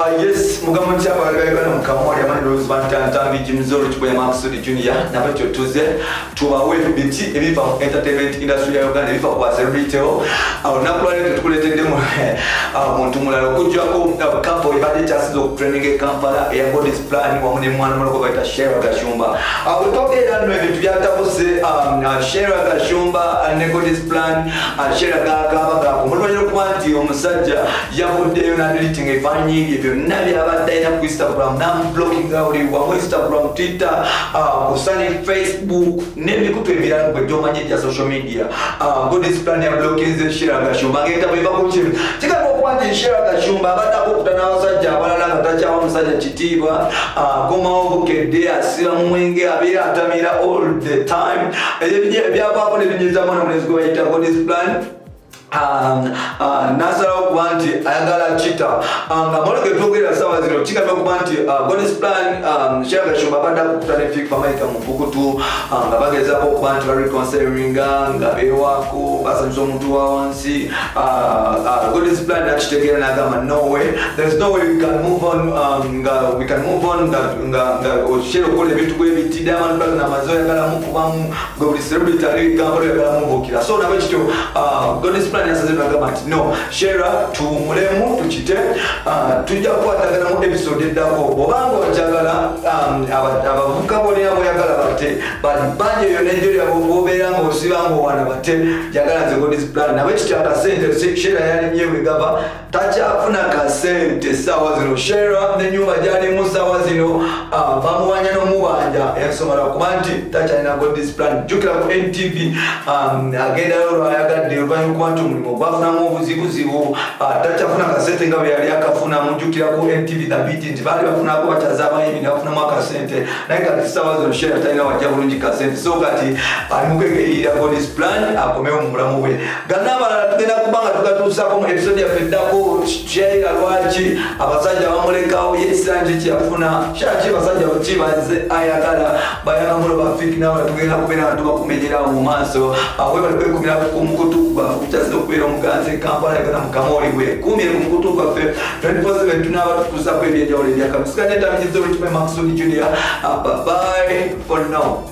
Yes, mugamba nti abalala ba Uganda mukamwali amani Rose Bantantambi Jimzoro Kiboya Maksudi Junior nabakyo tuze tubawe biki ebiva mu entertainment industry ya Uganda, ebiva ku celebrity. Olunaku lwaleero tetukuleeteddemu muntu mulala okuggyako couple ebadde ekyasinze okutraining e Kampala eya God's Plan wamu ne mwana mulala gwe bayita Sheila Gashumba. Bwe twogerera nno ebintu byatabuse, Sheila Gashumba ne God's Plan, Sheila gakaaba gako oluvannyuma okuba nti omusajja yavuddeyo n'adeletinga ebifaananyi bye byonna byabadde alina ku Instagram, n'amublockinga buli wamu, Instagram, Twitter, kusani Facebook n'emikutu emirala gwe gyomanyi egya social media. God's Plan yablockinze Sheila Gashumba ng'entabo eva ku kimu kigamba okuba nti Sheila Gashumba abadde akukuta n'abasajja abalala nga takyawa musajja kitiibwa, akomawo bukedde asiba mu mwenge, abeera atamira all the time. Ebyavaako ne binyiza mwana mulenzi gwe bayita God's Plan, nasalawo okuba nti ayagala kita nga mwana getwogerera saawa zino. Kigamba okuba nti God's Plan, Sheila Gashumba abadde akukuta ne Fik Fameica mu mpukutu, nga bagezaako okuba nti bareconcilinga, nga beewaako basanyusa omuntu wa wansi. God's Plan nakitegeera n'agamba, "No way, there is no way we can move on, nga we can move on nga okikyera okukola ebintu bwe biti. Diamond Platnumz amaze oyagala mukubamu gwe buli celebrity ali Kampala oyagala mubuukira." So nabwe kityo, God's Plan yasaze nagamba nti, "No, Sheila, tuwumulemu tukite, tujja kukwatagana mu episode eddako. Bwobanga okyagala abavubuka bolina boyagala bate bangi eyo nejolya bobeera nga osiba nga owana bate, njagala nze God's Plan." Nabwe kityo akasente Sheila yalinye bwegava takyafuna kasente essaawa zino. Sheila nenyumba gyalimu saawa zino bamuwanya n'omubanja ensonga lwakuba nti takyalina God's Plan. Jjukira ku NTV agendayo lwayagadde oluvannyuma okuba nti omulimu gwafunamu obuzibuzibu, takyafuna kasente nga bwe yali akafuna. Mujjukira ku NTV Thabiti nti baali bafunako bakyaza abayimbi ne bafunamu akasente, naye kati saawa zino Sheila talina wajja bulungi kasente. So kati ali mukwegayirira God's Plan akomewo mu bulamu bwe. Ganna abalala tugenda kuba nga tugatuusako mu episode yaffe eddako. Sheila lwaki abasajja bamulekawo? Yesanje kyeyafuna kyaki? Basajja kibaze ayagala bayagamulo bafiki nawe tugenda kubeera nga tubakumenyerawo mu maaso. Webali kwekumira ku mukutu gwaffe okukyazira okubeera omuganzi e Kampala yagana mukamoli. Wekumire ku mukutu gwaffe 24/7, tunaaba tutuusako ebyenjawulo ebyakamusikanya. Ntamikiza olukima Maxon Junior. Bye for now.